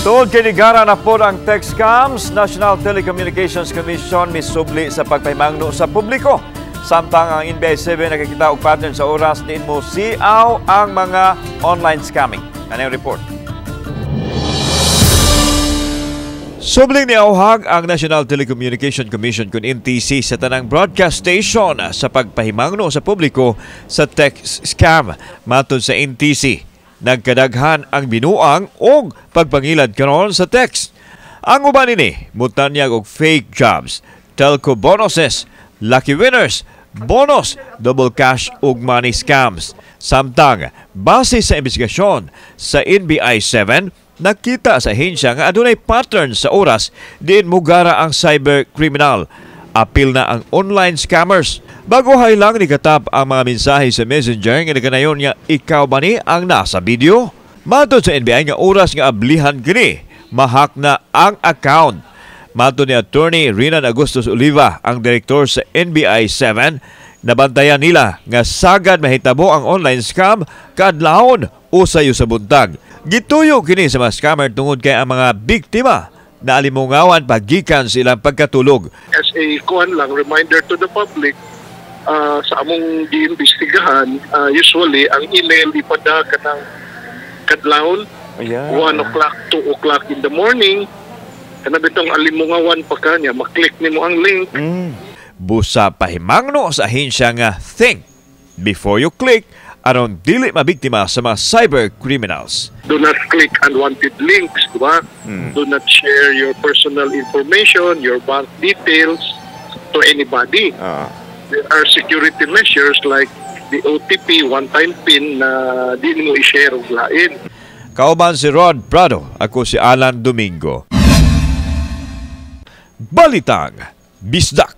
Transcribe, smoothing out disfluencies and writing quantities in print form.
Tuod kay nigara na po ang text scams, National Telecommunications Commission misubli sa pagpahimangno sa publiko. Samtang ang NBI 7 nakakita og pattern sa oras diin mo siaw ang mga online scamming. Ano yung report? Subling ni auhag ang National Telecommunication Commission kun NTC sa tanang broadcast station sa pagpahimangno sa publiko sa text scam. Matod sa NTC, nagkadaghan ang binuang og pagpangilad karon sa text. Ang uban nini mutanyag og fake jobs, telco bonuses, lucky winners, bonus, double cash ug money scams. Samtang base sa investigasyon sa NBI 7, nakita sa ahensya nga adunay pattern sa oras diin mugara ang cyber criminal. Apil na ang online scammers. Bago lang nikatap ang mga mensahe sa Messenger nga nagkanayon nga ikaw ba ni ang nasa video? Matod sa NBI nga oras nga ablihan kini, ma-hack na ang account. Matod ni Attorney Renan Augustus Oliva, ang direktor sa NBI 7, nabantayan nila nga sagad mahitabo ang online scam kaadlawon o sayo sa buntag. Gituyo kini sa mga scammer tungod kay ang mga biktima na alimungawan pagikan sa ilang pagkatulog. As a kuan lang, reminder to the public, sa among giimbestigahan, usually ang email ipada kanang kadlawon, 1 o'clock, 2 o'clock in the morning, kana bitong alimungawan pa kanya, maklik nimo ang link. Busa pahimangno sa ahensya nga think before you click aron dili mabiktima sa mga cyber criminals. Do not click unwanted links, di ba? Do not share your personal information, your bank details to anybody. There are security measures like the OTP, one-time PIN, na di mo i-share og lain. Kauban si Rod Prado, ako si Alan Domingo. Balitang Bisdak.